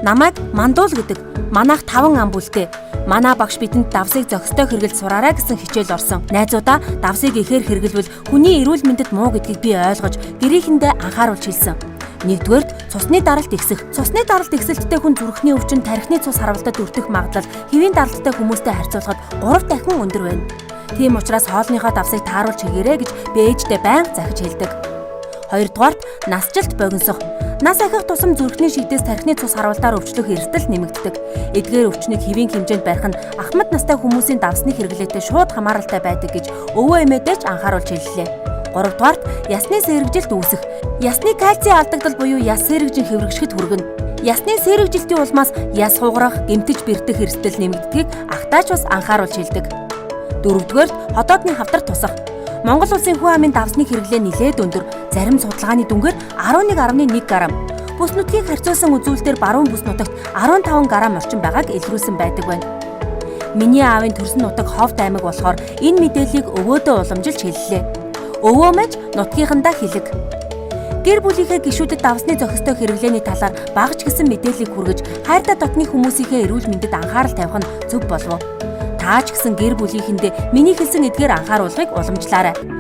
Намайг Мандуул гэдэг. Манайх 5 ам бүлтэй. Манай багш бидэнд давсыг зохистой хэрэглэж сураарай гэсэн хичээл орсон. Найзуудаа давсыг ихээр хэрэглэвэл хүний эрүүл мэндэд муу гэдгийг би ойлгож гэрийнхэндээ анхааруулж хэлсэн. Нэгдүгээрт, цусны даралт ихсэх. Цусны даралт ихсэлттэй хүн зүрхний өвчин, тархины цус харвалтад өртөх магадлал хэвийн даралттай хүмүүстэй харьцуулахад 3 дахин өндөр байна. Тийм учраас хоолныхоо давсыг тааруулж хийгээрэй гэж би ээждээ байнга захиж хэлдэг. Хоёрдугаарт, насжилт богиносох. Нас ахих тусам зүрхний шигдээс, тархины цус харвалтаар өвчлөх эрсдэл нэмэгддэг. Эдгээр өвчнийг хэвийн хэмжээнд барих нь ахмад настай хүмүүсийн давсны хэрэглээтэй шууд хамааралтай байдаг гэж өвөө эмээдээ ч анхааруулж хэллээ. Гуравдугаарт, ясны сэргэжилт үүсэх. Ясны кальцийн алдагдал буюу яс сэргэжин хэврэгшихэд хүргэнэ. Ясны сэргэжилтийн улмаас яс хугарах, гэмтэж бэртэх эрсдэл нэмэгддгийг ахтаач бас анхааруулж хэлдэг. Дөрөвдүгээрт, ходоодны хавдар тусах. Монгол улсын хүн амын давсны хэрэглээ нэлээд өндөр. Зарим судалгааны дүнгээр 11.1 г. Бүс нутгийг харьцуулсан үзүүлэлтээр баруун бүс нутагт 15 г орчим байгааг илрүүлсэн байдаг байна. Миний аавын төрсөн нутаг Ховд аймаг болохоор энэ мэдээллийг өвөөдөө уламжилж хэллээ. Өвөө мэж нутгийнхандаа хэлэг. Гэр бүлийнхээ гишүүдэд давсны зохистой хэрэглээний талаар бага ч гэсэн мэдээллийг хүргэж, хайртай дотны хүмүүсийнхээ эрүүл мэндэд анхаарал тавих нь зөв болов уу? Та ч гэсэн гэр бүлийнхэндээ миний хэлсэн эдгээр анхааруулгыг уламжлаарай.